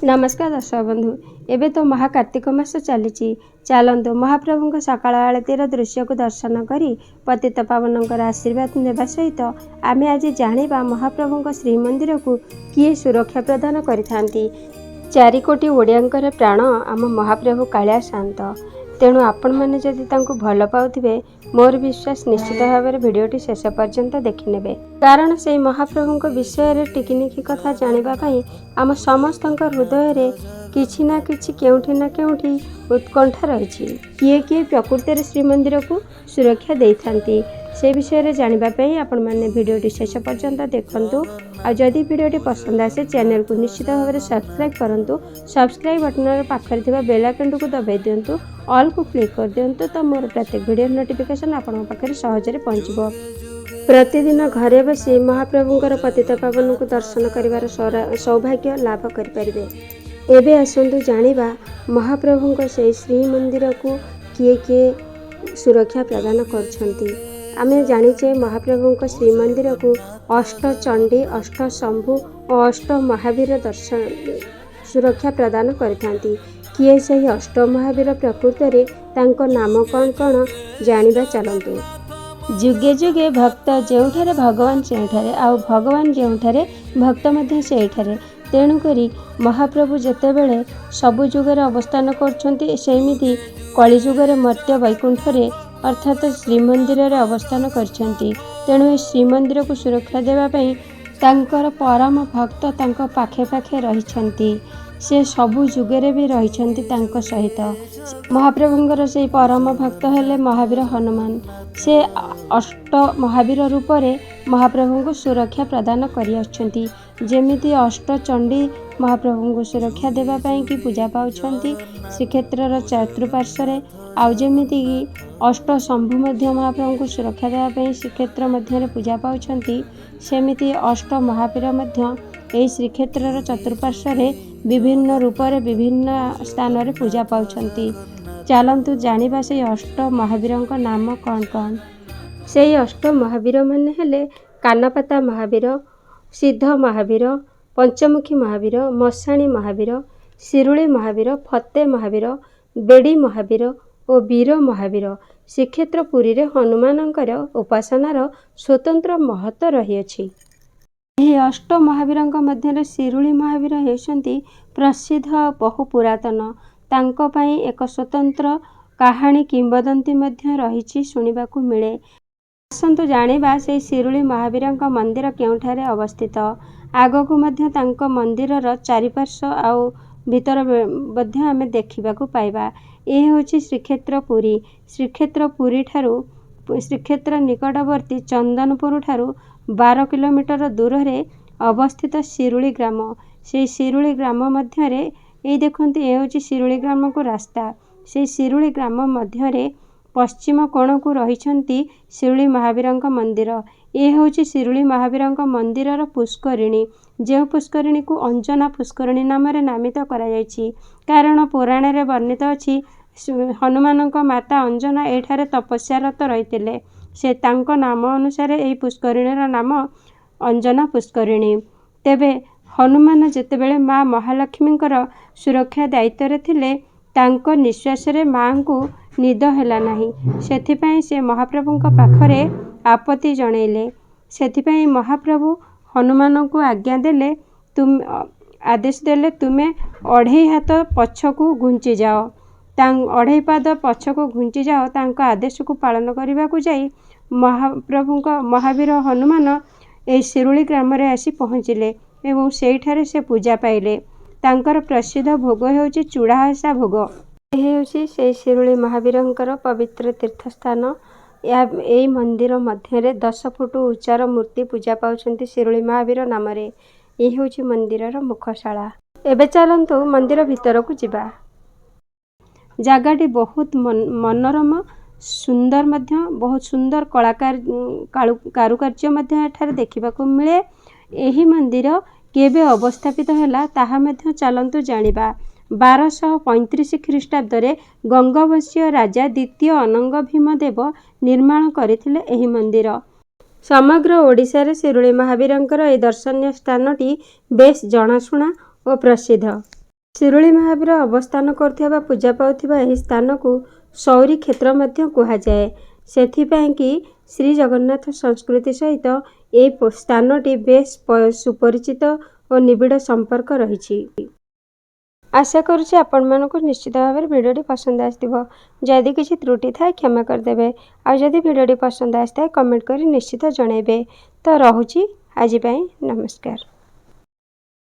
ନମସ୍କାର ଦର୍ଶକ ବନ୍ଧୁ, ଏବେ ତ ମହାକାର୍ତ୍ତିକ ମାସ ଚାଲିଛି। ଚାଲନ୍ତୁ ମହାପ୍ରଭୁଙ୍କ ସକାଳ ଆଳତୀର ଦୃଶ୍ୟକୁ ଦର୍ଶନ କରି ପତିତ ପାବନଙ୍କର ଆଶୀର୍ବାଦ ନେବା ସହିତ ଆମେ ଆଜି ଜାଣିବା ମହାପ୍ରଭୁଙ୍କ ଶ୍ରୀମନ୍ଦିରକୁ କିଏ ସୁରକ୍ଷା ପ୍ରଦାନ କରିଥାନ୍ତି। 4 କୋଟି ଓଡ଼ିଆଙ୍କର ପ୍ରାଣ ଆମ ମହାପ୍ରଭୁ କାଳିଆ ସାଆନ୍ତ। ତେଣୁ ଆପଣମାନେ ଯଦି ତାଙ୍କୁ ଭଲ ପାଉଥିବେ, ମୋର ବିଶ୍ୱାସ ନିଶ୍ଚିତ ଭାବରେ ଭିଡ଼ିଓଟି ଶେଷ ପର୍ଯ୍ୟନ୍ତ ଦେଖିନେବେ, କାରଣ ସେଇ ମହାପ୍ରଭୁଙ୍କ ବିଷୟରେ ଟିକିନିଖି କଥା ଜାଣିବା ପାଇଁ ଆମ ସମସ୍ତଙ୍କ ହୃଦୟରେ କିଛି ନା କିଛି, କେଉଁଠି ନା କେଉଁଠି ଉତ୍କଣ୍ଠା ରହିଛି। କିଏ କିଏ ପ୍ରକୃତରେ ଶ୍ରୀମନ୍ଦିରକୁ ସୁରକ୍ଷା ଦେଇଥାନ୍ତି, ସେ ବିଷୟରେ ଜାଣିବା ପାଇଁ ଆପଣମାନେ ଭିଡ଼ିଓଟି ଶେଷ ପର୍ଯ୍ୟନ୍ତ ଦେଖନ୍ତୁ। ଆଉ ଯଦି ଭିଡ଼ିଓଟି ପସନ୍ଦ ଆସେ, ଚ୍ୟାନେଲକୁ ନିଶ୍ଚିତ ଭାବରେ ସବସ୍କ୍ରାଇବ୍ କରନ୍ତୁ। ସବସ୍କ୍ରାଇବ୍ ବଟନର ପାଖରେ ଥିବା ବେଲ୍ ଆଇକନ୍ଟିକୁ ଦବାଇ ଦିଅନ୍ତୁ, ଅଲ୍କୁ କ୍ଲିକ୍ କରିଦିଅନ୍ତୁ, ତ ମୋର ପ୍ରତ୍ୟେକ ଭିଡ଼ିଓ ନୋଟିଫିକେସନ୍ ଆପଣଙ୍କ ପାଖରେ ସହଜରେ ପହଞ୍ଚିବ। ପ୍ରତିଦିନ ଘରେ ବସି ମହାପ୍ରଭୁଙ୍କର ପତିତ ପାବନଙ୍କୁ ଦର୍ଶନ କରିବାର ସୌଭାଗ୍ୟ ଲାଭ କରିପାରିବେ। ଏବେ ଆସନ୍ତୁ ଜାଣିବା ମହାପ୍ରଭୁଙ୍କ ସେଇ ଶ୍ରୀମନ୍ଦିରକୁ କିଏ କିଏ ସୁରକ୍ଷା ପ୍ରଦାନ କରୁଛନ୍ତି। ଆମେ ଜାଣିଛେ, ମହାପ୍ରଭୁଙ୍କ ଶ୍ରୀମନ୍ଦିରକୁ ଅଷ୍ଟଚଣ୍ଡୀ, ଅଷ୍ଟଶମ୍ଭୁ ଓ ଅଷ୍ଟ ମହାବୀର ଦର୍ଶନ ସୁରକ୍ଷା ପ୍ରଦାନ କରିଥାନ୍ତି। କିଏ ସେହି ଅଷ୍ଟ ମହାବୀର ପ୍ରକୃତରେ, ତାଙ୍କ ନାମ କ'ଣ କ'ଣ, ଜାଣିବା ଚାଲନ୍ତୁ। ଯୁଗେ ଯୁଗେ ଭକ୍ତ ଯେଉଁଠାରେ, ଭଗବାନ ଯେଉଁଠାରେ, ଆଉ ଭଗବାନ ଯେଉଁଠାରେ, ଭକ୍ତ ମଧ୍ୟ ସେଇଠାରେ। ତେଣୁକରି ମହାପ୍ରଭୁ ଯେତେବେଳେ ସବୁ ଯୁଗରେ ଅବସ୍ଥାନ କରୁଛନ୍ତି, ସେମିତି କଳିଯୁଗରେ ମର୍ତ୍ତ୍ୟ ବୈକୁଣ୍ଠରେ ଅର୍ଥାତ୍ ଶ୍ରୀମନ୍ଦିରରେ ଅବସ୍ଥାନ କରିଛନ୍ତି। ତେଣୁ ଏ ଶ୍ରୀମନ୍ଦିରକୁ ସୁରକ୍ଷା ଦେବା ପାଇଁ ତାଙ୍କର ପରମ ଭକ୍ତ ତାଙ୍କ ପାଖେ ପାଖେ ରହିଛନ୍ତି। ସେ ସବୁ ଯୁଗରେ ବି ରହିଛନ୍ତି ତାଙ୍କ ସହିତ। ମହାପ୍ରଭୁଙ୍କର ସେଇ ପରମ ଭକ୍ତ ହେଲେ ମହାବୀର ହନୁମାନ। ସେ ଅଷ୍ଟ ମହାବୀର ରୂପରେ ମହାପ୍ରଭୁଙ୍କୁ ସୁରକ୍ଷା ପ୍ରଦାନ କରିଆସୁଛନ୍ତି। ଯେମିତି ଅଷ୍ଟଚଣ୍ଡୀ ମହାପ୍ରଭୁଙ୍କୁ ସୁରକ୍ଷା ଦେବା ପାଇଁକି ପୂଜା ପାଉଛନ୍ତି ଶ୍ରୀକ୍ଷେତ୍ରର ଚତୁଃପାର୍ଶ୍ୱରେ, ଆଉ ଯେମିତିକି ଅଷ୍ଟଶମ୍ଭୁ ମଧ୍ୟ ମହାପ୍ରଭୁଙ୍କୁ ସୁରକ୍ଷା ଦେବା ପାଇଁ ଶ୍ରୀକ୍ଷେତ୍ର ମଧ୍ୟରେ ପୂଜା ପାଉଛନ୍ତି, ସେମିତି ଅଷ୍ଟ ମହାବୀର ମଧ୍ୟ ଏହି ଶ୍ରୀକ୍ଷେତ୍ରର ଚତୁଃପାର୍ଶ୍ୱରେ ବିଭିନ୍ନ ରୂପରେ ବିଭିନ୍ନ ସ୍ଥାନରେ ପୂଜା ପାଉଛନ୍ତି। ଚାଲନ୍ତୁ ଜାଣିବା ସେଇ ଅଷ୍ଟ ମହାବୀରଙ୍କ ନାମ କ'ଣ କ'ଣ। ସେଇ ଅଷ୍ଟ ମହାବୀରମାନେ ହେଲେ କାନପାତା ମହାବୀର, ସିଦ୍ଧ ମହାବୀର, ପଞ୍ଚମୁଖୀ ମହାବୀର, ମଶାଣୀ ମହାବୀର, ଶିରୁଳି ମହାବୀର, ଫତେ ମହାବୀର, ବେଡ଼ି ମହାବୀର ଓ ବୀର ମହାବୀର। ଶ୍ରୀକ୍ଷେତ୍ର ପୁରୀରେ ହନୁମାନଙ୍କର ଉପାସନାର ସ୍ୱତନ୍ତ୍ର ମହତ୍ତ୍ୱ ରହିଅଛି। ଏହି ଅଷ୍ଟ ମହାବୀରଙ୍କ ମଧ୍ୟରେ ଶିରୁଳି ମହାବୀର ହେଉଛନ୍ତି ପ୍ରସିଦ୍ଧ, ବହୁ ପୁରାତନ। ତାଙ୍କ ପାଇଁ ଏକ ସ୍ୱତନ୍ତ୍ର କାହାଣୀ, କିମ୍ବଦନ୍ତୀ ମଧ୍ୟ ରହିଛି, ଶୁଣିବାକୁ ମିଳେ। ଆସନ୍ତୁ ଜାଣିବା ସେଇ ଶିରୁଳି ମହାବୀରଙ୍କ ମନ୍ଦିର କେଉଁଠାରେ ଅବସ୍ଥିତ। ଆଗକୁ ମଧ୍ୟ ତାଙ୍କ ମନ୍ଦିରର ଚାରିପାର୍ଶ୍ୱ ଆଉ ଭିତର ମଧ୍ୟ ଆମେ ଦେଖିବାକୁ ପାଇବା। ଏ ହେଉଛି ଶ୍ରୀକ୍ଷେତ୍ର ପୁରୀ। ଶ୍ରୀକ୍ଷେତ୍ର ପୁରୀଠାରୁ, ଶ୍ରୀକ୍ଷେତ୍ର ନିକଟବର୍ତ୍ତୀ ଚନ୍ଦନପୁର ଠାରୁ 12 କିଲୋମିଟର ଦୂରରେ ଅବସ୍ଥିତ ଶିରୁଳି ଗ୍ରାମ। ସେଇ ଶିରୁଳି ଗ୍ରାମ ମଧ୍ୟରେ, ଏଇ ଦେଖନ୍ତୁ, ଏ ହେଉଛି ଶିରୁଳି ଗ୍ରାମକୁ ରାସ୍ତା। ସେଇ ଶିରୁଳି ଗ୍ରାମ ମଧ୍ୟରେ ପଶ୍ଚିମ କୋଣକୁ ରହିଛନ୍ତି ଶିରୁଳି ମହାବୀରଙ୍କ ମନ୍ଦିର। ଏ ହେଉଛି ଶିରୁଳି ମହାବୀରଙ୍କ ମନ୍ଦିରର ପୁଷ୍କରିଣୀ, ଯେଉଁ ପୁଷ୍କରିଣୀକୁ ଅଞ୍ଜନା ପୁଷ୍କରିଣୀ ନାମରେ ନାମିତ କରାଯାଇଛି, କାରଣ ପୁରାଣରେ ବର୍ଣ୍ଣିତ ଅଛି, ହନୁମାନଙ୍କ ମାତା ଅଞ୍ଜନା ଏଠାରେ ତପସ୍ୟାରତ ରହିଥିଲେ। ସେ ତାଙ୍କ ନାମ ଅନୁସାରେ ଏହି ପୁଷ୍କରିଣୀର ନାମ ଅଞ୍ଜନା ପୁଷ୍କରିଣୀ। ତେବେ ହନୁମାନ ଯେତେବେଳେ ମା ମହାଲକ୍ଷ୍ମୀଙ୍କର ସୁରକ୍ଷା ଦାୟିତ୍ୱରେ ଥିଲେ, ତାଙ୍କ ନିଶ୍ୱାସରେ ମାଙ୍କୁ ନିଦ ହେଲା ନାହିଁ। ସେଥିପାଇଁ ସେ ମହାପ୍ରଭୁଙ୍କ ପାଖରେ ଆପତ୍ତି ଜଣେଇଲେ। ସେଥିପାଇଁ ମହାପ୍ରଭୁ ହନୁମାନଙ୍କୁ ଆଜ୍ଞା ଦେଲେ, ଆଦେଶ ଦେଲେ, ତୁମେ ଅଢ଼େଇ ହାତ ପଛକୁ ଘୁଞ୍ଚିଯାଅ, ଅଢ଼େଇ ପାଦ ପଛକୁ ଘୁଞ୍ଚିଯାଅ। ତାଙ୍କ ଆଦେଶକୁ ପାଳନ କରିବାକୁ ଯାଇ ମହାପ୍ରଭୁଙ୍କ ମହାବୀର ହନୁମାନ ଏହି ଶିରୁଳି ଗ୍ରାମରେ ଆସି ପହଞ୍ଚିଲେ ଏବଂ ସେଇଠାରେ ସେ ପୂଜା ପାଇଲେ। ତାଙ୍କର ପ୍ରସିଦ୍ଧ ଭୋଗ ହେଉଛି ଚୂଡ଼ାଘସା ଭୋଗ। ଏ ହେଉଛି ସେଇ ଶିରୁଳି ମହାବୀରଙ୍କର ପବିତ୍ର ତୀର୍ଥସ୍ଥାନ। ଏହା ଏଇ ମନ୍ଦିର ମଧ୍ୟରେ 10 ଫୁଟ ଉଚ୍ଚର ମୂର୍ତ୍ତି ପୂଜା ପାଉଛନ୍ତି ଶିରୁଳି ମହାବୀର ନାମରେ। ଏ ହେଉଛି ମନ୍ଦିରର ମୁଖଶାଳା। ଏବେ ଚାଲନ୍ତୁ ମନ୍ଦିର ଭିତରକୁ ଯିବା। ଜାଗାଟି ବହୁତ ମନୋରମ, ସୁନ୍ଦର ମଧ୍ୟ। ବହୁତ ସୁନ୍ଦର କଳାକାର କାରୁକାର୍ଯ୍ୟ ମଧ୍ୟ ଏଠାରେ ଦେଖିବାକୁ ମିଳେ। ଏହି ମନ୍ଦିର କେବେ ଅବସ୍ଥାପିତ ହେଲା, ତାହା ମଧ୍ୟ ଚାଲନ୍ତୁ ଜାଣିବା। 1235 ଖ୍ରୀଷ୍ଟାବ୍ଦରେ ଗଙ୍ଗବଂଶୀୟ ରାଜା ଦ୍ୱିତୀୟ ଅନଙ୍ଗ ଭୀମ ଦେବ ନିର୍ମାଣ କରିଥିଲେ ଏହି ମନ୍ଦିର। ସମଗ୍ର ଓଡ଼ିଶାରେ ଶିରୁଳି ମହାବୀରଙ୍କର ଏହି ଦର୍ଶନୀୟ ସ୍ଥାନଟି ବେଶ୍ ଜଣାଶୁଣା ଓ ପ୍ରସିଦ୍ଧ। ଶିରୁଳି ମହାବୀର ଅବସ୍ଥାନ କରୁଥିବା ବା ପୂଜା ପାଉଥିବା ଏହି ସ୍ଥାନକୁ ସୌରୀ କ୍ଷେତ୍ର ମଧ୍ୟ କୁହାଯାଏ। ସେଥିପାଇଁ କି ଶ୍ରୀ ଜଗନ୍ନାଥ ସଂସ୍କୃତି ସହିତ ଏହି ସ୍ଥାନଟି ବେଶ ସୁପରିଚିତ ଓ ନିବିଡ଼ ସମ୍ପର୍କ ରହିଛି। ଆଶା କରୁଛି ଆପଣମାନଙ୍କୁ ନିଶ୍ଚିତ ଭାବରେ ଭିଡ଼ିଓଟି ପସନ୍ଦ ଆସିଥିବ। ଯଦି କିଛି ତ୍ରୁଟି ଥାଏ, କ୍ଷମା କରିଦେବେ। ଆଉ ଯଦି ଭିଡ଼ିଓଟି ପସନ୍ଦ ଆସିଥାଏ, କମେଣ୍ଟ କରି ନିଶ୍ଚିତ ଜଣାଇବେ। ତ ରହୁଛି ଆଜି ପାଇଁ, ନମସ୍କାର।